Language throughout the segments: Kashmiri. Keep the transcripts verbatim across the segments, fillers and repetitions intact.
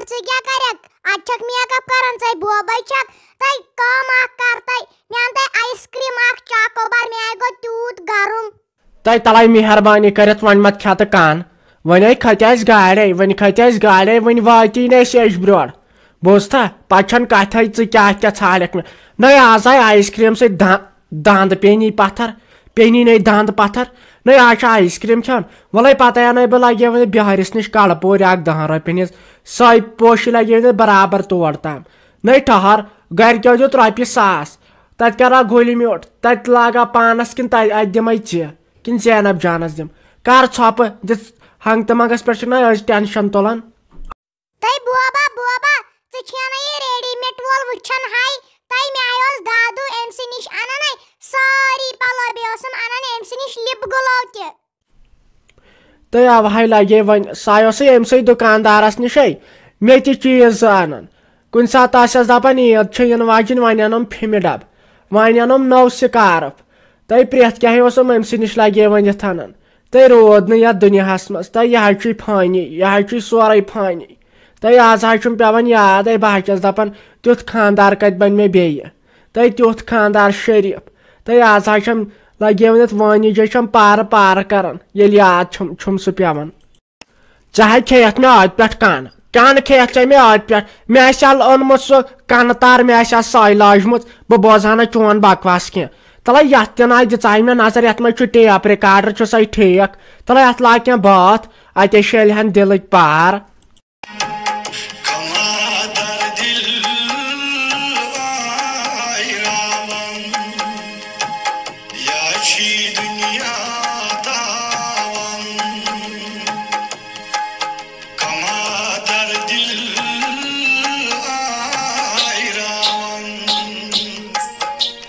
ژٕ کیٛاہ کَرَکھ؟ اَتہِ چھَکھ میک اپ کَران، ژَے بوبَے چھَکھ۔ تَے کٲم اَکھ کَر تَے، مےٚ اَن تَے آیِس کرٛیٖم اَکھ چاکوبار، مےٚ آے گوٚو تیوٗت گرم۔ تَے تَلَے مہربٲنی کٔرِتھ وۄنۍ مت کھٮ۪تہٕ کَن۔ وۄنۍ ہے کھٔتۍ اَسہِ گاڑے، وۄنۍ کھٔتۍ اَسہِ گاڑے، وۄنۍ واتی نہٕ أسۍ اَسہِ برٛونٛٹھ۔ بوٗزتھا؟ پَتہٕ چھَنہٕ کَتھَے ژٕ کیٛاہ کیٛاہ ژھانٛڈَکھ مےٚ۔ نَے آز آے آیِس کرٛیٖم سۭتۍ دَ-، دَنٛد پیٚنی پَتھَر، پیٚنی نَے دَنٛد پَتھَر۔ نَے آز چھِ آیِس کرٛیٖم کھیوٚن۔ وَلَے پَتَے اَنَے بہٕ لَگے وۄنۍ بِہٲرِس نِش کَلہٕ پورِ اَکھ دَہَن رۄپیَن ہِنٛز۔ سۄے پوشہِ لَگے وۄنۍ برابر تور تام۔ نَے ٹھہر، گَرِکیو دیُت رۄپیہِ ساس۔ تَتہِ کَرا گُلہِ میوٚٹھ، تَتہِ لاگا پانَس کِنہٕ تَتہِ اَتہِ دِمَے ژےٚ؟ کِنہٕ زینب جانَس دِم؟ کَر ژھۄپہٕ دِژ ہنٛگتہٕ منٛگَس پٮ۪ٹھ چھِکھ نَے أزۍ ٹٮ۪نشَن تُلان۔ تَے بوبا، بوبا، ژٕ چھے نہ یہِ ریڈی میڈ وول وٕچھان ہاے؟ تَے مےٚ آیوس دادو أمۍ سٕے نِش اَنان ہے سٲری پَلو، بیٚیہِ اوسُم اَنان أمۍ سٕے نِش لِپ گلو تہِ۔ تہٕ اَوہَے لَگے وۄنۍ، سُہ آیوسٕے أمۍ سٕے دُکاندارَس نِشَے، مےٚ تہِ چیٖز زٕ اَنان۔ کُنہِ ساتہٕ آسٮ۪س دَپان عیٖد چھِ یِنہٕ واجِنۍ، وۄنۍ اَنُم پھِمہِ ڈَبہٕ، وۄنۍ اَنُم نٔو سِکارٕف۔ تَے پرٛٮ۪تھ کینٛہہ اوسُم أمۍ سٕے نِش لَگے وۄنۍ یَتھ اَنان۔ تہٕ روٗد نہٕ یَتھ دُنیاہَس منٛز۔ تہٕ یہِ حظ چھُے فانی، یہِ حظ چھُے سورُے فانی۔ تہٕ آز حظ چھُم پٮ۪وان یاد، ہے بہٕ حظ چھَس دَپان، تیُتھ خانٛدار کَتہِ بَنہِ مےٚ بیٚیہِ؟ تہٕ تیُتھ خانٛدار شریٖف۔ تہٕ آز حظ چھَم لَگے وۄنۍ یَتھ وٲنِج، ہے چھَم پارٕ پارٕ کَران، ییٚلہِ یاد چھُم، چھُم سُہ پٮ۪وان۔ ژےٚ حظ کھیٚیَتھ مےٚ ٲدۍ پٮ۪ٹھ کَن۔ کَن کھیٚیَتھ ژےٚ مےٚ ٲدۍ پٮ۪ٹھ۔ مےٚ آسہِ ہا اوٚنمُت سُہ کَنہٕ تار، مےٚ آسہِ ہا سۄے لٲجمٕژ۔ بہٕ بوزٕ ہا نہٕ چون بکواس کینٛہہ۔ تَلَے یَتھ تہِ نہ دِژاے مےٚ نظر، یَتھ منٛز چھُ ٹیپ ریکارڈر، چھُ سَے ٹھیٖک۔ تَلَے اَتھ لاگ کینٛہہ بٲتھ، اَتے شیلہِ ہَن دِلٕکۍ پار۔ کما در دل آی راون، یا چھی دنیا تاون۔ کما در دل آی راون،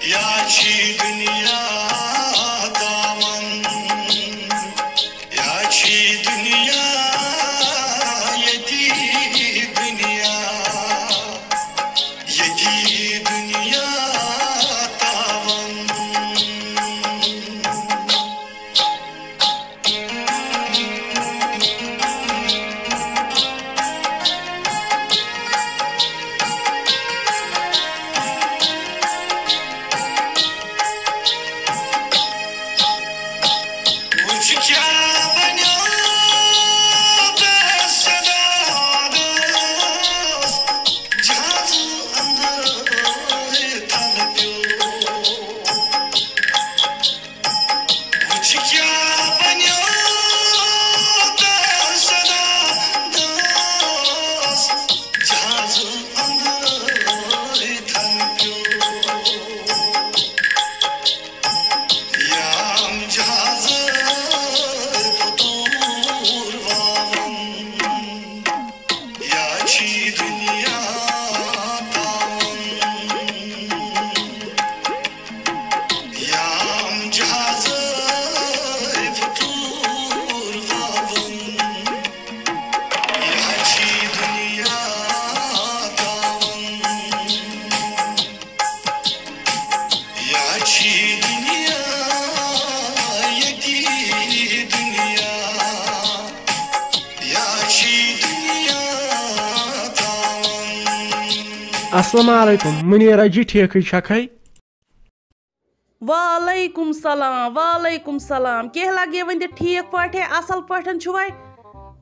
یا چھی دنیا تاون۔ یا چھی دنیا، یتی دنیا، یتی دنیا تاون۔ وٕچھ کیٛاہ بنیو تہٕ صدا دوس، جہازٕ اندر تھل پیوٚو۔ وٕچھ کیٛاہ بنیو تہٕ صدا دوس، جہازٕ اندر تھل پیوٚو۔ یام جہازٕ فطور واون، یا چھی دنیا تاون۔ یام جہازٕ فطور واون، یا چھی دنیا تاون۔ یا چھی دنیا، یتی دنیا، یا چھی دنیا تاون۔ السلام علیکم، منیرہ جی ٹھیکٕے چھکھے؟ وعلیکم سلام، وعلیکم سلام۔ کیٛاہ لگے وۄنۍ تہِ ٹھیٖک پٲٹھۍ، اصل پٲٹھۍ چھُوے؟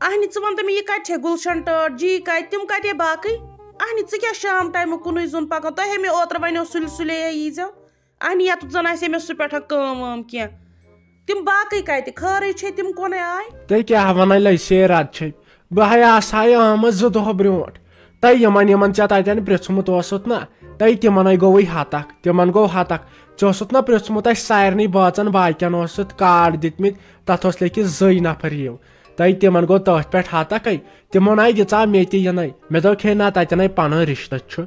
اہنہِ، ژٕ وَن تہٕ مےٚ، یہِ کَتہِ چھےٚ گُلشن ٹٲٹھ جی؟ کَتہِ، تِم کَتے باقٕے؟ اہنہِ، ژٕ کیٛاہ شام ٹایمہٕ کُنُے زوٚن پَکان؟ تۄہے مےٚ اوترٕ وَنیو سُلہِ سُلے ییٖزیو۔ اہنہِ، یَتھ زَن آسہِ ہے مےٚ سُہ پٮ۪ٹھ کٲم وٲم کینٛہہ۔ تِم باقٕے کَتہِ؟ خٲرٕے چھے، تِم کونَے آے؟ تُہۍ کیٛاہ وَنان لَے سیر رَد چھے؟ بہٕ ہے آسہٕ ہا آمٕژ زٕ دۄہ برٛونٛٹھ۔ تۄہہِ یِمَن، یِمَن ژےٚ تَتٮ۪ن پرٛژھمُت اوسُتھ نا، تۄہہِ تِمَنَے گوٚوُے ہَتَکھ، تِمَن گوٚو ہَتَکھ۔ ژےٚ اوسُتھ نا پرٛژھمُت اَسہِ سارنٕے بٲژَن باقیَن اوسُتھ کارڈ دِتمٕتۍ، تَتھ اوس لیکھِتھ زٕے نفر یِیِو۔ تۄہہِ تِمَن گوٚو تٔتھۍ پٮ۪ٹھ ہَتَکھٕے۔ تِمو نَے دِژاو مےٚ تہِ یِنَے۔ مےٚ دوٚپ، ہے نہ، تَتٮ۪نَے پَنُن رِشتہٕ چھُ۔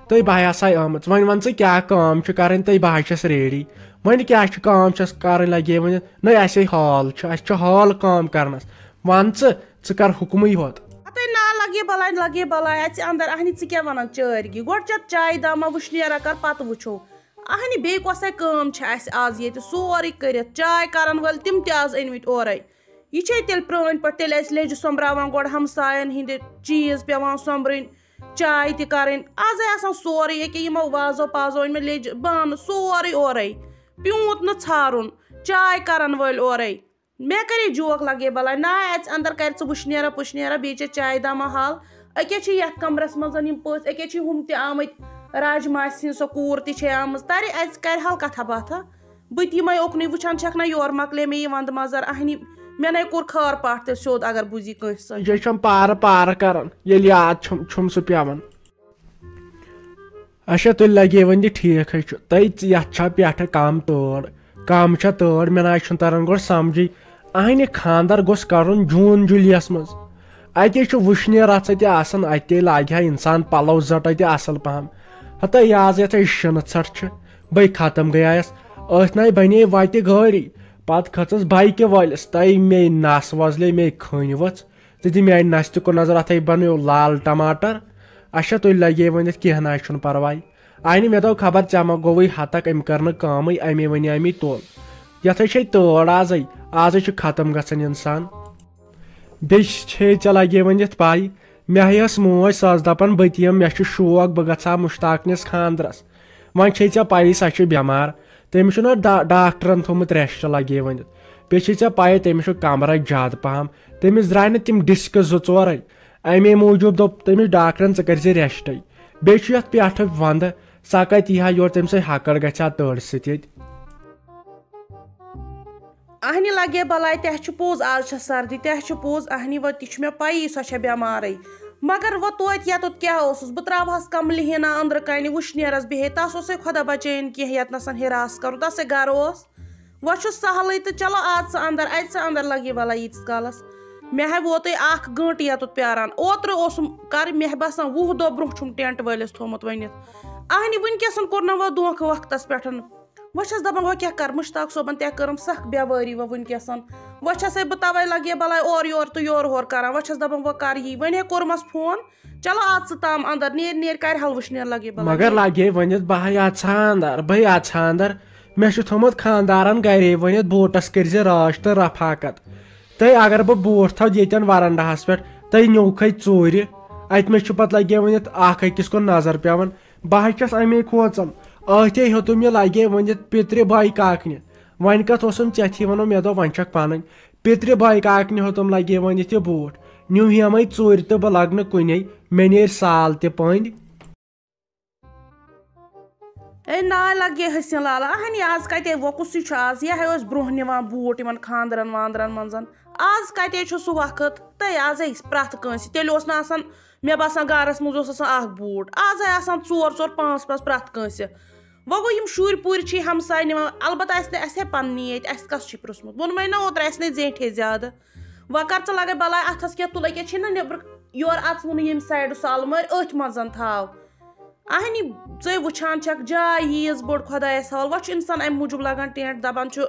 تہٕ بہٕ ہَے آسہٕ ہا آمٕژ۔ وۄنۍ وَن ژٕ کیٛاہ کٲم چھِ کَرٕنۍ تہٕ بہٕ ہَے چھَس ریڈی۔ وۄنۍ کیٛاہ چھِ کٲم چھَس کَرٕنۍ لَگے وۄنۍ؟ نَے اَسے ہال چھُ، اَسہِ چھُ ہال کٲم کَرنَس۔ وَن ژٕ، ژٕ کَر حُکمٕے ہوت۔ ہتے نا، لگے بلاے، لگے بلاے، اَژِ اندر۔ اہنہِ، ژٕ کیٛاہ وَنان چٲرۍ گی؟ گۄڈٕ چَتھ چایہِ دامہ وٕشنیرا، کَر پَتہٕ وٕچھو۔ اہنہِ، بیٚیہِ کۄسے کٲم چھِ اَسہِ آز ییٚتہِ؟ سورُے کٔرِتھ، چاے کَرَن وٲلۍ تِم تہِ آز أنۍمٕتۍ اورَے۔ یہِ چھے تیٚلہِ پرٛٲنۍ پٲٹھۍ، تیٚلہِ ٲسۍ لیٚجہِ سۄمبراوان گۄڈٕ، ہمساین ہِنٛدِ چیٖز پٮ۪وان سۄمبرٕنۍ، چاے تہِ کرٕنۍ۔ آزے آسان سورُے، ییٚکیٛاہ یِمو وازو پازو أنۍ مےٚ لیٚجہِ بانہٕ، سورُے اورے، پیوٗنت نہٕ ژھارُن، چاے کرن وٲلۍ اورے۔ مےٚ کرے جوک، لگے بلاے، نہ اژِ اندر، کرِ ژٕ وٕشنیرا پُشنیرا، بیٚیہِ چے چاے دما حال۔ أکیٛاہ چھِ یتھ کمرس منٛز یِم پٔژھۍ، أکیٛاہ چھِ ہُم تہِ آمٕتۍ، راج ماسہِ ہِنٛز سۄ کوٗر تہِ چھے آمٕژ، ترِ اژِ، کرِ حال کتھا باتھا۔ بہٕ تہِ یِمے اوکنُے وٕچھان چھکھ نہ، یورٕ مۄکلے مےٚ یہِ ونٛدٕ مزر، اہنی، مےٚ نے کوٚر خٲر پاٹھ تیٚلہِ سیوٚد، اگر بوٗزی کٲنٛسہِ سۭتۍ۔ یہِ چھم پارٕ پارٕ کران، ییٚلہِ یاد چھُم، چھُم سُہ پٮ۪وان۔ اچھا، تُہۍ لگے وۄنۍ یہِ ٹھیٖک ہے چھُ۔ تۄہہِ ژ-، یتھ چھا پٮ۪ٹھٕ کم تٲر؟ کم چھا تٲر؟ مےٚ نہ حظ چھُنہٕ تران گۄڈٕ سمجھٕے۔ اہنہِ خانٛدر گوٚژھ کرُن جوٗن جُلیَس منٛز۔ اتے چھُ وٕشنیر رژھا تہِ آسان، اتے لاگہِ ہا انسان پلو زٹے تہِ اصل پہم۔ ہتا یہِ آز یتھ أسۍ شِنہٕ ژھٹھ چھِ، بے ختم گٔیایس۔ أتھۍ ناے بنے وتہِ گٲڑی، پتہٕ کھٔژٕس بایکہِ وٲلِس، تۄہہِ مے نس وۄزلے، مے کھٔنۍ ؤژھ۔ ژٕ دِ میانہِ نستہِ کُن نظر، اتھے بنیو لال ٹماٹر۔ اچھا، تُہۍ لگے ؤنِتھ، کینٛہہ نہ حظ چھُنہٕ پرواے۔ آینہِ مےٚ دوٚپ، خبر ژےٚ ما گوٚوُے ہتک، أمۍ کٔر نہٕ کٲمٕے، أمے ؤنۍ أمی تُل۔ یتھے چھے تٲر آزے، آزے چھُ ختم گژھان انسان۔ بیٚیہِ چھے ژےٚ لگے ؤنِتھ پاے، مےٚ ہے ٲس موج، سۄ ٲس دپان، بہٕ تہِ یِمہٕ، مےٚ چھُ شوق، بہٕ گژھٕ ہا مشتاقنِس خانٛدرس۔ وۄنۍ چھے ژےٚ پَیی، سۄ چھِ بٮ۪مار۔ تٔمِس چھُنہ ڈا-، ڈاکٹرن تھوٚومُت rest لگے ؤنِتھ۔ بیٚیہِ چھے ژےٚ پَیی، تٔمِس چھُ کمرس زیادٕ پہم۔ تٔمِس درٛاے نہٕ تِم disc زٕ ژورے۔ اَمے موٗجوٗب دوٚپ تٔمِس ڈاکٹرن، "ژٕ کٔرۍ زِ restے۔" بیٚیہِ چھُ یتھ پٮ۪ٹھٕ ونٛدٕ، سۄ کتہِ یی ہا یور، تٔمۍ سٕے ہکڑ گژھِ ہا تٔر سۭتۍ ییٚتہِ۔ اہنہِ لگے بلاے، تہِ چھُ پوٚز، آز چھےٚ سردی، تہِ چھُ پوٚز، اہنہِ وۄنۍ تہِ چھُ مےٚ پَیی، سۄ چھےٚ بٮ۪مارٕے۔ مگر وۄنۍ توتہِ یَتُتھ کیٛاہ اوسُس؟ بہٕ ترٛاوہَس کَملہِ ہِنا أنٛدرٕ کَنہِ، وٕشنیرَس بیٚہے، تَس اوسے خۄدا بچٲیِن کینٛہہ یَتنَسَن ہِراس کَرُن، تَسے گَرٕ اوس۔ وۄنۍ چھُ سہلٕے تہٕ چلو اَژ ژٕ اَندَر، اَژ ژٕ اَندَر، لگے بلاے ییٖتِس کالَس۔ مےٚ ہے ووتُے اَکھ گٲنٛٹہٕ یَتُتھ پیٛاران۔ اوترٕ اوسُم کَر، مےٚ باسان، وُہ دۄہ برٛونٛہہ چھُم ٹٮ۪نٛٹ وٲلِس تھوٚومُت ؤنِتھ۔ اہنہِ وٕنۍکٮ۪سَن کوٚر نہ وۄنۍ دھوکہٕ وقتَس پٮ۪ٹھ۔ وۄنۍ چھَس دَپان، وۄنۍ کیٛاہ کَرٕ؟ مُشتاق صٲبَن تہِ کٔرٕم سَخ بٮ۪وٲری وۄنۍ وٕنۍکٮ۪سَن۔ وۄنۍ چھَسَے بہٕ تَوَے لَگے بَلاے اورٕ یورٕ تہٕ یورٕ ہورٕ کَران۔ وۄنۍ چھَس دَپان، وۄنۍ کَر یی؟ وۄنۍ ہے کوٚرمَس فون، چلو اَژ ژٕ تام اَندَر، نیر نیر کَرِ ہَل وٕشنیر لَگے بَلاے۔ مگر لَگے ؤنِتھ، بہٕ ہَے اَژٕ ہا اَندَر، بہٕ ہَے اَژٕ ہا اَندَر۔ مےٚ چھُ تھوٚمُت خانٛدارَن گَرے ؤنِتھ، بوٹَس کٔرۍ زِ رٲچھ تہٕ رفاقت۔ تہٕ اگر بہٕ بوٗٹھ تھاوٕ ییٚتٮ۪ن وَرَنڈَہَس پٮ۪ٹھ، تہٕ نیوٗکھَے ژوٗرِ، اَتہِ مےٚ چھُ پَتہٕ لَگے ؤنِتھ اَکھ أکِس کُن نظر پٮ۪وان۔ بہٕ ہا چھَس اَمے کھوژان۔ أتھے ہیوٚتُم یہِ لگے ؤنِتھ پِترِ بھاے کاکنہِ۔ وۄنۍ کَتھ اوسُم ژےٚ تھی وَنو، مےٚ دوٚپ وۄنۍ چھَکھ پَنٕنۍ۔ پِترِ بھاے کاکنہِ ہیوٚتُم لگے ؤنِتھ یہِ بوٗٹھ۔ نیوٗ ہیمَے ژوٗرِ تہٕ بہٕ لگہٕ نہٕ کُنے۔ مےٚ نیرِ سال تہِ پٔنٛدۍ۔ اے ناے لگے حسین لالا، اہنی آز کتے وۄکُسٕے چھُ آز، یہِ ہے اوس برٛونٛہہ نِوان بوٗٹھ یِمن خانٛدرن وانٛدرن منٛز۔ آز کتے چھُ سُہ وقت؟ تہٕ آز ہے پرٛٮ۪تھ کٲنٛسہِ، تیٚلہِ اوس نہٕ آسان، مےٚ باسان، گرس منٛز اوس آسان اکھ بوٗٹھ، آز ہے آسان ژور ژور پانٛژھ پانٛژھ پرٛٮ۪تھ کٲنٛسہِ۔ وۄنۍ گوٚو، یِم شُرۍ پُرۍ چھِ ہمساے نِوان، البتہ اَسہِ نہٕ، اَسہِ ہے پننی ییٚتہِ، اَسہِ کَس چھُے پرٛژھمُت؟ ووٚنمَے نہ اوترٕ، اَسہِ نے زیٹھے زیادٕ۔ وۄنۍ کر ژٕ لگے بلاے اَتھس کیٛاہ تُل، أکیٛاہ چھِی نہ نیٚبرٕ یورٕ اَژوُنٕے ییٚمہِ سایڈٕ سُہ المٲرۍ، أتھۍ منٛز تھاو۔ اہنی، ژے وٕچھان چھکھ، جاے ییٖژ بٔڑ خۄدایس حوال۔ وۄنۍ چھُ انسان امہِ موٗجوٗب لاگان ٹینٹ، دپان چھُ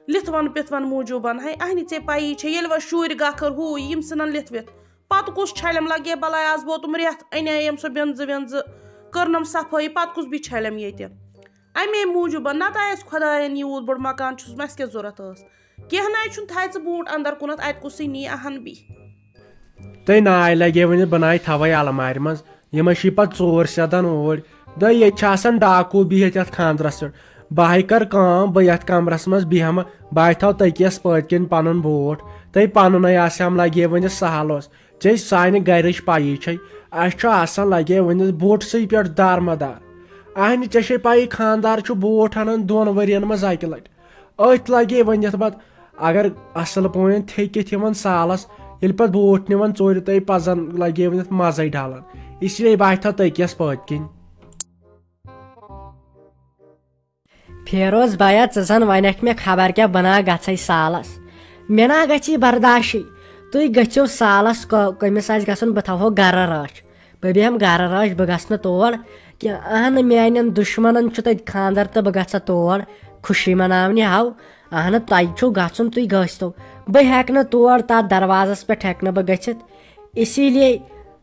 لِتھ ون پِتھ ون موٗجوٗبن۔ ہے اہنی، ژے پَیی چھے، ییٚلہِ وۄنۍ شُرۍ گکھر ہُہ یِم ژھٕنن لِتھ وِتھ، پتہٕ کُس چھلٮ۪م؟ لگے بلاے، آز ووتُم رٮ۪تھ، انے یِم سۄ بینزٕ وینزٕ، کٔرنم صفٲیی، پتہٕ کُس بیٚیہِ چھلٮ۪م ییٚتہِ؟ امے موٗجوٗبن، نتہٕ آسہِ خۄداین یوٗت بوٚڑ مکان چھُس، مےٚ کیٛاہ ضروٗرت ٲس؟ کینٛہہ نَے چھُنہٕ، تھاے ژٕ بوٗٹھ اندر کُنتھ، اَتہِ کُسٕے نی اہن بی۔ تۄہہِ ناے لگے ؤنِتھ، بہٕ ناے تھاوے المارِ منٛز، یِمے چھِ پتہٕ ژوٗر سیدان اوٗرۍ۔ دَے ییٚتہِ چھِ آسان ڈاکوٗ بِہِتھ یتھ خانٛدرس پٮ۪ٹھ۔ بہٕ ہاے کر کٲم، بہٕ یتھ کمرس منٛز بیٚہمہٕ، بہٕ ہاے تھاوٕ تٔکیس پٔتۍ کِنۍ پنُن بوٗٹھ، تۄہہِ پنُنے آسہِ ہم لگے ؤنِتھ سہل اوس۔ ژےٚ سانہِ گرِچ پَیی چھے، اَسہِ چھُ آسان لگے ؤنِتھ بوٹسٕے پٮ۪ٹھ دارمدار۔ اہنہِ، ژےٚ چھے پَیی، خانٛدار چھُ بوٹھ اَنان دۄن ؤرین منٛز اَکہِ لٹہِ۔ أتھۍ لگے ؤنِتھ پتہٕ، اگر اصل پٲٹھۍ تھیٚکِتھ یِوان سالس، ییٚلہِ پتہٕ بوٹھ نِوان ژوٗرِ، تۄہہِ پزن لگے ؤنِتھ مزے ڈلان۔ اسی لیے بہٕ تھاو تٔکیس پٔتۍ کِنۍ۔ فیروز بیا، ژٕ زن ونکھ مےٚ خبر کیٛاہ، بہٕ نا گژھے سالس۔ مےٚ نا گژھی برداشٕے۔ تُہۍ گٔژھِو سالس، کٔ-، کٔمِس آسہِ گژھُن، بہٕ تھاوہو گرٕ رٲچھ۔ بہٕ بیٚہمہٕ گرٕ رٲچھ، بہٕ گژھٕ نہٕ تور کینٛہہ۔ اہن، میانٮ۪ن دُشمنن چھُ تتہِ خانٛدر تہٕ بہٕ گژھٕ تور خوشی مناونہِ۔ ہاو، اہن، تۄہہِ چھُو گژھُن، تُہۍ گٔژھتو۔ بہٕ ہٮ۪کہٕ نہٕ تور، تتھ دروازس پٮ۪ٹھ ہٮ۪کہٕ نہٕ بہٕ گٔژھِتھ۔ اسی لیے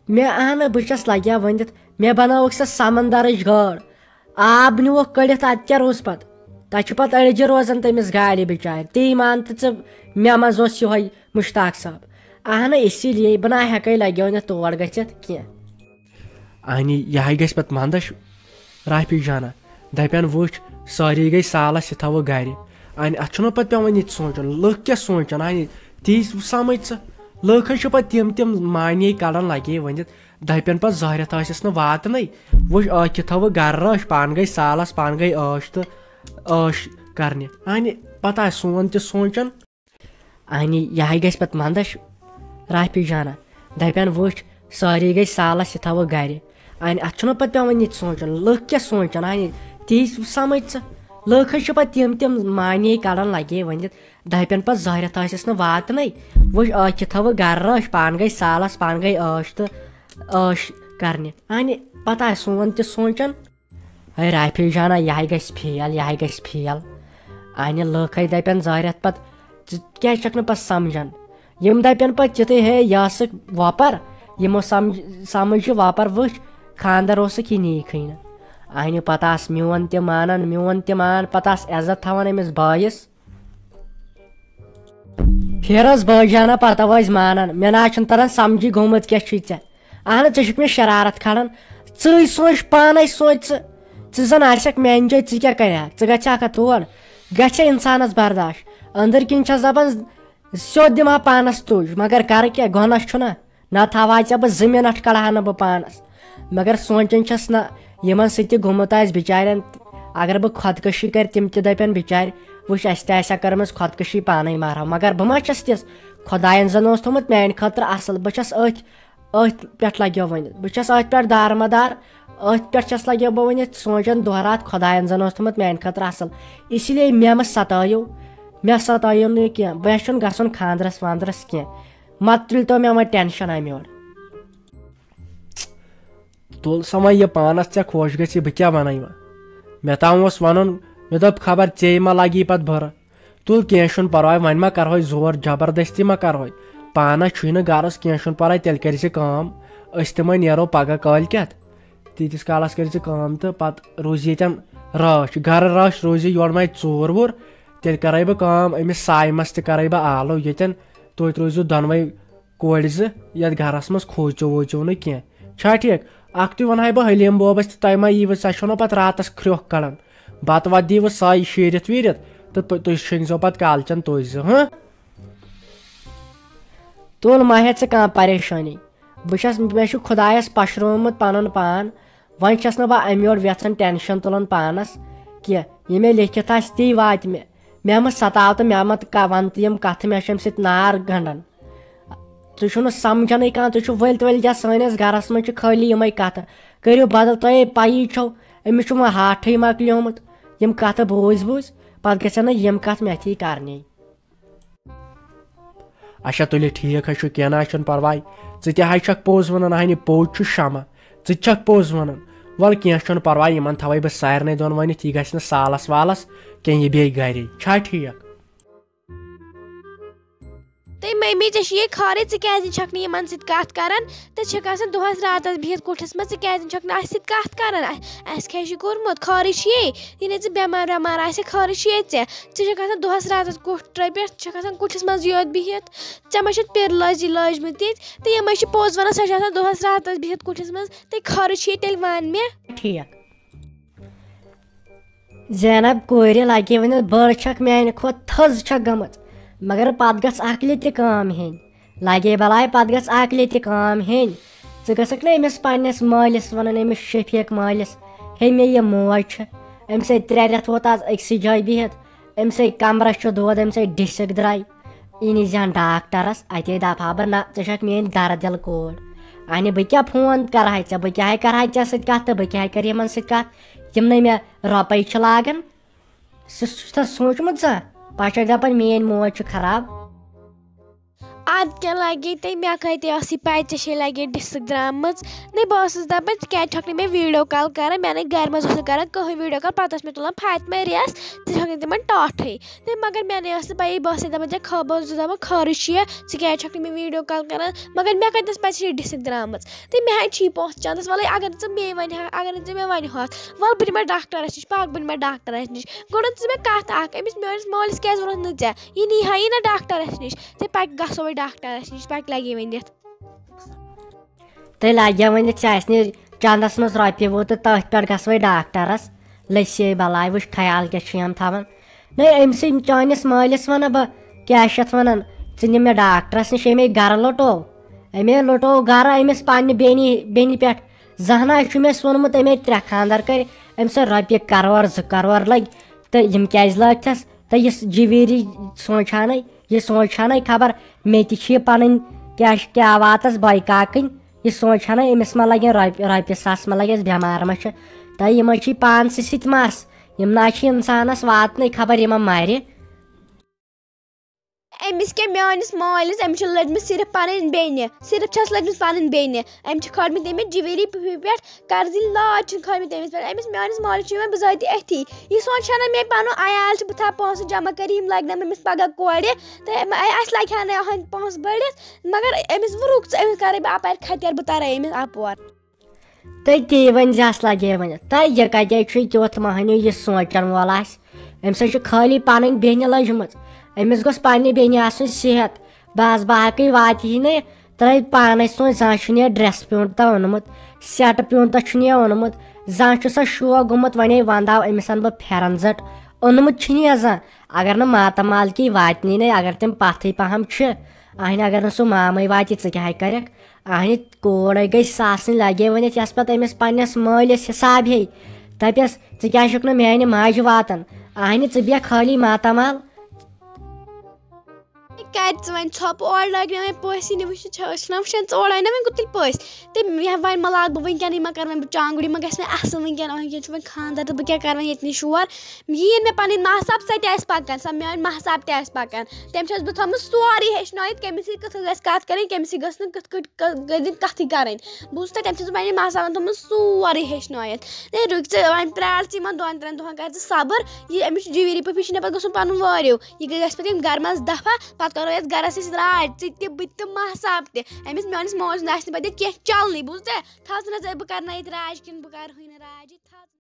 مےٚ، اہن، بہٕ چھس لگیا ؤنِتھ، مےٚ بنٲوٕکھ سۄ سمندرٕچ گٲڈ۔ آب نِوکھ کٔڑِتھ، ادٕ کیٛاہ روٗز پتہٕ؟ تَتہِ چھُ پَتہٕ أڑجہِ روزان تٔمِس گاڑِ بِچارِ۔ تی مان تہٕ ژٕ، مےٚ منٛز اوس یِہوٚے مُشتاق صٲب۔ اَہنہٕ، اسی لیے بہٕ نہ ہٮ۪کَے لَگیو نہٕ تور گٔژھِتھ کینٛہہ۔ اَہنہِ، یہِ ہَے گژھِ پَتہٕ منٛدَچھ رافی جانہ۔ دَپن، وٕچھ، سٲری گٔے سالَس، یہِ تھاوو گَرِ۔ اَہنہِ، اَتھ چھُنہ پَتہٕ پٮ۪وان یہِ تہِ سونٛچُن، لُکھ کیٛاہ سونٛچَن؟ اَہنہِ، تی سَمٕجھ ژٕ۔ لُکھ حظ چھِ پَتہٕ تِم تِم معنی کَڑان لَگے ؤنِتھ۔ دَپن پَتہٕ زہرٮ۪تھ ٲسِس نہٕ واتنَے۔ وٕچھ، ٲکھِتھ تھٲوٕکھ گَرٕ رٲچھ، پانہٕ گٔے سالَس، پانہٕ گٔے عٲش تہٕ عٲش کَرنہِ۔ اَہنہِ، پَتہٕ آسہِ سون تہِ سونٛچان۔ اَہنہِ، یہِ ہَے گژھِ پَتہٕ منٛدَچھ رافی جانہ۔ دَپن، وٕچھ، سٲری گٔے سالَس، یہِ تھاوو گَرِ۔ اَہنہِ، اَتھ چھُنہ پَتہٕ پٮ۪وان یہِ تہِ سونٛچُن، لُکھ کیٛاہ سونٛچَن؟ اَہنہِ، تی سَمٕجھ ژٕ۔ لُکھ حظ چھِ پَتہٕ تِم تِم معنی کَڑان لَگے ؤنِتھ۔ دَپن پَتہٕ زہرٮ۪تھ ٲسِس نہٕ واتنَے۔ وٕچھ، ٲکھِتھ تھٲوٕکھ گَرٕ رٲچھ، پانہٕ گٔے سالَس، پانہٕ گٔے عٲش تہٕ عٲش کَرنہِ۔ اَہنہِ، پَتہٕ آسہِ سون تہِ سونٛچان۔ ہے رافی جانہ، یہِ ہَے گژھِ فیل، یہِ ہَے گژھِ فیل۔ اَہنہِ، لُکھ ہے دَپن زہرٮ۪تھ پَتہٕ، ژٕ کیٛازِ چھَکھ نہٕ پَتہٕ سَمجھان؟ یِم دَپن پَتہٕ تِتھُے، ہے یہِ ہسا وۄپَر، یِمو سَمجھ سَمجھ یہِ وۄپَر، وٕچھ، خانٛدر اوسُکھ یہِ نیٖکھٕے نہٕ۔ اَہنہِ، پَتہٕ آس میون تہِ مانان، میون تہِ مان، پَتہٕ آس عزت تھاوان أمِس بٲیِس۔ پھیرس بٲے جانہ، پتہ وٲسۍ مانان۔ مےٚ نہ حظ چھُنہٕ تران سمجھی گوٚمُت کیٛاہ چھُے ژےٚ۔ اہن ژےٚ چھُکھ مےٚ شرارت کھالان۔ ژٕے سونٛچ پانے، سونٛچ ژٕ۔ ژٕ زن آسکھ میانہِ جایہِ، ژٕ کیٛاہ کرِہکھ؟ ژٕ گژھِ ہا تور؟ گژھِ انسانس برداش؟ أنٛدٕرۍ کِنۍ چھس دپان سیوٚد دِمہٕ ہا پانس تُج، مگر کرٕ کیٛاہ؟ گۄناہ چھُنہ۔ نتہٕ تھاوہا ژےٚ بہٕ زٕ منٹ، کڑہا نہٕ بہٕ پانس۔ مگر سونٛچان چھس نہ، یِمن سۭتۍ تہِ گوٚمُت آسہِ بچارٮ۪ن، اگر بہٕ خۄدکٔشی کرِ، تِم تہِ دپن بچارِ، وٕچھ، اسہِ تہِ آسہِ ہا کٔرمٕژ خۄدکٔشی، پانے مارہو۔ مگر بہٕ ما چھس تِژھ؟ خۄداین زن اوس تھوٚمُت میانہِ خٲطرٕ اصل، بہٕ چھس أتھۍ أتھۍ پٮ۪ٹھ لگیو ؤنِتھ۔ بہٕ چھس أتھۍ پٮ۪ٹھ دارمدار، أتھۍ پٮ۪ٹھ چھس لگیو بہٕ ؤنِتھ سونٛچان دۄہ راتھ، خۄداین زن اوس تھوٚمُت میانہِ خٲطرٕ اصل۔ اسی لیے مےٚ مہ ستٲیِو، مےٚ ستٲیِو نہٕ یہِ کینٛہہ۔ مےٚ چھُنہٕ گژھُن خانٛدرس وانٛدرس کینٛہہ۔ مہ تُلۍ تو مےٚ وۄنۍ ٹینشن امہِ یورٕ۔ تُل سا وۄنۍ یہِ پانس ژےٚ خۄش گژھِ، بہٕ کیٛاہ ونَے وۄنۍ؟ مےٚ تام اوس ونُن، مےٚ دوٚپ خبر ژے ما لگی پتہٕ بُرٕ۔ تُل کینٛہہ چھُنہٕ پرواے، وۄنۍ ما کرہوے زور جبردستی ما کرہوے۔ پانس چھُے نہٕ غرض، کینٛہہ چھُنہٕ پرواے، تیٚلہِ کٔرۍ زِ کٲم، أسۍ تہِ ما نیرو پگاہ کٲلۍ کٮ۪تھ۔ تیٖتِس کالس کٔرۍ زِ کٲم تہٕ پتہٕ روٗزِ ییٚتٮ۪ن رٲچھ، گرٕ رٲچھ روٗزِ، یورٕ ما ژوٗر ووٗر۔ تیٚلہِ کرے بہٕ کٲم، أمِس سایمس تہِ کرے بہٕ آلو ییٚتٮ۪ن، تُہۍ تہِ روٗزِو دۄنوَے کورِ زٕ یَتھ گَرَس منٛز، کھوٗژِو ووٗژِو نہٕ کینٛہہ۔ چھا ٹھیٖک؟ اَکھتُے وَنہٕ ہاے بہٕ حلیٖم بوبَس تہِ، تۄہہِ ما ییٖوٕ، ژےٚ چھُنو پَتہٕ راتَس کھرٛۄکھ کَڑان؟ بَتہٕ وَتہٕ دِیٖوٕ سۄے شیٖرِتھ ویٖرِتھ تہٕ تُ-، تُہۍ شیٚنگزیو پَتہٕ کالچَن تُہۍ زٕ، ہاں؟ تُل مہ ہےٚ ژٕ کانٛہہ پریشٲنی۔ بہٕ چھَس، مےٚ چھُ خۄدایَس پَشرومُت پَنُن پان۔ وۄنۍ چھَس نہٕ بہٕ اَمہِ یورٕ وٮ۪ژھان ٹٮ۪نشَن تُلُن پانَس کینٛہہ۔ یہِ مےٚ لیکھِتھ آسہِ، تی واتہِ مےٚ۔ مےٚ مہ ستاو تہٕ مےٚ مہ تہٕ کا-، وَن تہٕ یِم کَتھٕ، مےٚ چھِ اَمہِ سۭتۍ نار گنٛڈان۔ تُہۍ چھُو نہٕ سمجھنٕے کانٛہہ، تُہۍ چھِو ؤلۍ تہِ ؤلۍ گژھان، سٲنِس گرس منٛز چھِ خٲلی یِمے کتھٕ۔ کٔرِو بدل، تۄہے پَیی چھو، أمِس چھُ وۄنۍ ہاٹھٕے مۄکلیومُت۔ یِم کتھٕ بوٗزۍ بوٗزۍ، پتہٕ گژھن نہٕ یِم کتھٕ مےٚ تھی کرنی۔ اچھا تُلِو ٹھیٖک حظ چھُ، کینٛہہ نہ حظ چھُنہٕ پرواے۔ ژٕ تہِ حظ چھکھ پوٚز ونان، اہنہِ پوٚز چھُ شمع، ژٕ تہِ چھکھ پوٚز ونان۔ وَلہٕ کینٛہہ چھُنہٕ پرواے، یِمن تھاوے بہٕ سارنٕے دۄن ؤنِتھ، یہِ گژھِ نہٕ سالس والس کینٛہہ، یہِ بیٚیہِ گرے۔ چھا ٹھیٖک؟ تہٕ مٔمی، ژےٚ چھِ یہِ خٲرٕے، ژٕ کیٛازِ چھَکھ نہٕ یِمَن سۭتۍ کَتھ کَران؟ ژٕ چھَکھ آسان دۄہَس راتَس بِہِتھ کُٹھِس منٛز، ژٕ کیٛازِ چھَکھ نہٕ اَسہِ سۭتۍ کَتھ کَران؟ اَ-، اَسہِ کیٛاہ چھُ کوٚرمُت؟ خٲرٕے چھُ یے، ییٚلہِ ژٕ بٮ۪مار وٮ۪مار آسہِ، خٲرٕے چھُ یے ژےٚ۔ ژٕ چھَکھ آسان دۄہَس راتَس کُٹھ ترٛٲوِتھ، ژٕ چھَکھ آسان کُٹھِس منٛزٕے یوت بِہِتھ۔ ژےٚ ما چھَتھ پِرٕ لٲجی لٲجمٕتۍ ییٚتہِ؟ تہٕ یِمَے چھِ پوٚز وَنان، سۄ چھِ آسان دۄہَس راتَس بِہِتھ کُٹھِس منٛز، تہٕ خٲرٕے چھُ یے، تیٚلہِ وَن مےٚ۔ ٹھیٖک۔ زینب کورِ لگے ؤنِتھ، بٔڑ چھکھ میانہِ کھۄتہٕ تھٔز چھکھ گٔمٕژ، مگر پتہٕ گژھ اکھ لٹہِ تہِ کٲم ہیٚنۍ۔ لگے بلاے، پتہٕ گژھ اکھ لٹہِ تہِ کٲم ہیٚنۍ۔ ژٕ گژھکھ نہٕ أمِس پننِس مٲلِس ونُن، أمِس شفیق مٲلِس، ہے مےٚ یہِ موج چھِ، أمِس ہے ترٛےٚ رٮ۪تھ ووت آز أکسٕے جایہِ بِہِتھ، أمِس ہے کمرس چھُ دود، أمِس ہے ڈسک درٛاے۔ یہِ نِزِہن ڈاکٹرس، اتے دپہٕ ہا بہٕ، نہ، ژٕ چھکھ میٲنۍ دردِل کوٗر۔ اہنہِ، بہٕ کیٛاہ فون کرہاے ژےٚ، بہٕ کیٛاہ کرہاے ژےٚ سۭتۍ کتھ تہٕ بہٕ کیٛاہ کرٕ یِمن سۭتۍ کتھ؟ یِمنے مےٚ رۄپے چھِ لاگان۔ سُہ، سُہ چھُتھا سوٗنٛچمُت ژےٚ؟ پتہٕ چھکھ دپان میٲنۍ موج چھِ خراب۔ اَدٕ کیٛاہ لَگے تۄہہِ؟ مےٚ کَتہِ ٲس یہِ پَے ژےٚ چھے لَگے ڈِسٕک درٛامٕژ؟ نَے، بہٕ ٲسٕس دَپان، ژٕ کیٛازِ چھَکھ نہٕ مےٚ video call کَران؟ مےٚ نَے گَرِ منٛز اوس نہٕ کَران کٕہٕنۍ video call۔ پَتہٕ ٲس مےٚ تُلان فاطمہ ریس، ژٕ چھَکھ نہٕ تِمَن ٹاٹھٕے۔ تہٕ مگر مےٚ نَے ٲس نہٕ پَیی، بہٕ ٲسٕس دَپان، ژےٚ خٲ-، بہٕ ٲسٕس دَپان، خٲرٕے چھُ یہِ، ژٕ کیٛازِ چھَکھ نہٕ مےٚ video call کَران؟ مگر مےٚ کَتہِ ٲس پَے ژےٚ چھے ڈِسٕک درٛامٕژ؟ تہٕ مےٚ ہَے چھی پونٛسہٕ چَندَس، وَلَے اگر نہٕ ژٕ مے وَنہِ ہا، اگر نہٕ ژٕ مےٚ وَنہِ ہَتھ، وَلہٕ بہٕ نِمَے ڈاکٹَرَس نِش، پَکھ بہٕ نِمَے ڈاکٹَرَس نِش۔ گۄڈٕ وَن ژٕ مےٚ کَتھ اَکھ، أمِس میٛٲنِس مٲلِس کیٛازِ ووٚنُتھ نہٕ ژےٚ؟ یہِ نی ہا یی نہ ڈاکٹرَس نِش، تہٕ پَکہِ گژھو وۄنۍ ڈاکٹرَس نِش، پَکہِ لَگے ؤنِتھ۔ تہٕ لَگہِ ؤنِتھ، ژےٚ آسہِ نہٕ چَندَس منٛز رۄپیہِ وُہ تہٕ تٔتھۍ پٮ۪ٹھ گژھوے ڈاکٹرَس۔ لٔسۍ بَلاے، وٕچھ خیال کیٛاہ چھُ یِم تھاوان۔ نَے، أمۍ سٕے چٲنِس مٲلِس وَنہٕ بہٕ، کیٛاہ چھِ اَتھ وَنان، ژٕ نِم مےٚ ڈاکٹرَس نِش، أمۍ گَرٕ لوٚٹو، أمۍ لوٚٹو گَرٕ أمِس پنٛنہِ بیٚنہِ، بیٚنہِ پٮ۪ٹھ۔ زانٛہہ نہ چھُ مےٚ سوٗنمُت أمۍ ترٛےٚ خانٛدر کٔرۍ، أمۍ سۭتۍ رۄپیہِ کرور زٕ کرور لٔگۍ، تہٕ یِم کیٛازِ لٲگۍتھَس؟ تہٕ یُس جویری سونٛچان، یہِ سونٛچان خبر مےٚ تہِ چھِ یہِ پنٕنۍ کیٛاہ چھِ، کیٛاہ واتس بایہِ کاکٕنۍ، یہِ سونٛچان أمِس ما لگن رۄپیہِ، رۄپیہِ ساس ما لگٮ۪س، بٮ۪مار ما چھِ؟ تہٕ یِمے چھِ پانسٕے سۭتۍ مس، یِم نہ چھِ انسانس واتنٕے خبر یِمن مرِ۔ أمِس کیٛاہ، میٛٲنِس مٲلِس، أمِس چھِ لٔجمٕژ صرف پَنٕنۍ بیٚنہِ، صرف چھَس لٔجمٕژ پَنٕنۍ بیٚنہِ۔ أمۍ چھِ کھٲلمٕتۍ أمِس جِویری پٮ۪ٹھ قرضٕنۍ لاج چھِن کھٲلمٕتۍ أمِس پٮ۪ٹھ۔ أمِس میٛٲنِس مٲلِس چھِ یِوان بِذٲتی أتھی۔ یہِ سونٛچان مےٚ پَنُن عیال چھُ، بہٕ تھاوٕ پونٛسہٕ جمع کٔرِتھ، یِم لَگہِ نہ أمِس پَگاہ کورِ، تہٕ أمۍ، اَسہِ لَگہِ ہا نہٕ یِہٕنٛدۍ پونٛسہٕ بٔڑِتھ۔ مگر أمِس ووٚنُکھ ژٕ، أمِس کَرَے بہٕ اَپارِ ختیار، بہٕ تَرَے أمِس اَپور۔ تہٕ تی ؤنۍ زٮ۪س لگے ؤنِتھ۔ تہٕ یہِ کَتہِ چھُ تیُتھ مۄہنیو یُس سونٛچن وول آسہِ؟ أمِس حظ چھِ خٲلی پنٕنۍ بیٚنہِ لٔجمٕژ۔ أمِس گوٚژھ پننہِ بیٚنہِ آسُن صحت۔ بس باقٕے واتہِ ہی نہٕ۔ ترٛٲوِتھ پانے سونٛچ، زانٛہہ چھُنہٕ یہِ ڈرٛٮ۪س پیوٗنٛت تہٕ اوٚنمُت، سٮ۪ٹہٕ پیوٗنٛت چھُنہٕ یہِ اوٚنمُت۔ زانٛہہ چھُ سا شوق گوٚمُت، وۄنۍ ہے ونٛداو أمِس اَنہٕ بہٕ پھٮ۪رن زٔٹ۔ اوٚنمُت چھُنہٕ یہِ زانٛہہ۔ اگر نہٕ ماتامال کی واتنی نَے، اگر تِم پتھٕے پہم چھِ، اہنہِ اگر نہٕ سُہ مامے واتہِ، ژٕ کیٛاہ ہے کرکھ؟ اہنہِ کوڑے گٔے ساسٕنۍ لگے ؤنِتھ، یس پتہٕ أمِس پننِس مٲلِس حساب ہے۔ دپٮ۪س، ژٕ کیٛازِ چھُکھ نہٕ میانہِ ماجہِ واتان؟ اہنہِ ژٕ بیٚہہ خٲلی ماتامال۔ کتہِ ژٕ وۄنۍ ژھۄپہٕ؟ اورٕ لٲگۍ مےٚ وۄنۍ پٔژھۍ یِنہِ، وٕچھِتھ چھا، أسۍ چھِنہ وٕچھان ژٕ اورٕ آیہِ نہ وۄنۍ گُتٕلۍ پٔژھۍ۔ تہٕ مےٚ وۄنۍ ما لاگہٕ بہٕ وٕنکیٚنٕے، ما کرٕ وۄنۍ بہٕ چانگُڑی، ما گژھِ مےٚ اصٕل وٕنکیٚن، وٕنکیٚن چھُ وۄنۍ خانٛدر تہٕ بہٕ کیٛاہ کرٕ وۄنۍ ییٚتہِ نٕے شور؟ یِیِن مےٚ پنٕنۍ ماہ صاحب سۄ تہِ آسہِ پکان، سۄ میٲنۍ ماہ صاحب تہِ آسہِ پکان، تٔمۍ چھَس بہٕ تھٲومٕژ سورُے ہیٚچھنٲیِتھ، کٔمِس سۭتۍ کِتھ کٔنۍ گژھِ کَتھ کَرٕنۍ، کٔمِس سۭتۍ گٔژھ نہٕ کِتھ کٲٹھۍ ک-، کٔرِتھ کَتھٕے کَرٕنۍ۔ بوٗزتھا؟ تٔمۍ چھَس بہٕ پنٕنہِ ماہ صاحبَن تھوٚومُت سورُے ہیٚچھنٲیِتھ۔ ہے، رُکۍ ژٕ، وۄنۍ پرٛار ژٕ یِمَن دۄن ترٛٮ۪ن دۄہَن، کَر ژٕ صبر۔ یہِ أمِس چھُ جِویٖری پٲپی چھُ مےٚ پَتہٕ گژھُن پَنُن وٲرِو۔ یہِ گژھِ پَتہٕ ییٚمہِ گَرٕ منٛز دَفا، پَتہٕ کَرو یَتھ گَرَس أسۍ راج، ژٕ تہِ، بہٕ تہِ تہٕ ماہ صاحب تہِ۔ أمِس میٛٲنِس مٲلِس نہٕ آسہِ نہٕ پَتہٕ ییٚتہِ کینٛہہ چَلنٕے، بوٗزتھا؟ تھاو ژٕ نہ ژٕ، بہٕ کَرٕ نہ ییٚتہِ راج کِنہٕ بہٕ کَرٕ ہٕے نہٕ راج، ییٚتہِ تھاو ژٕ۔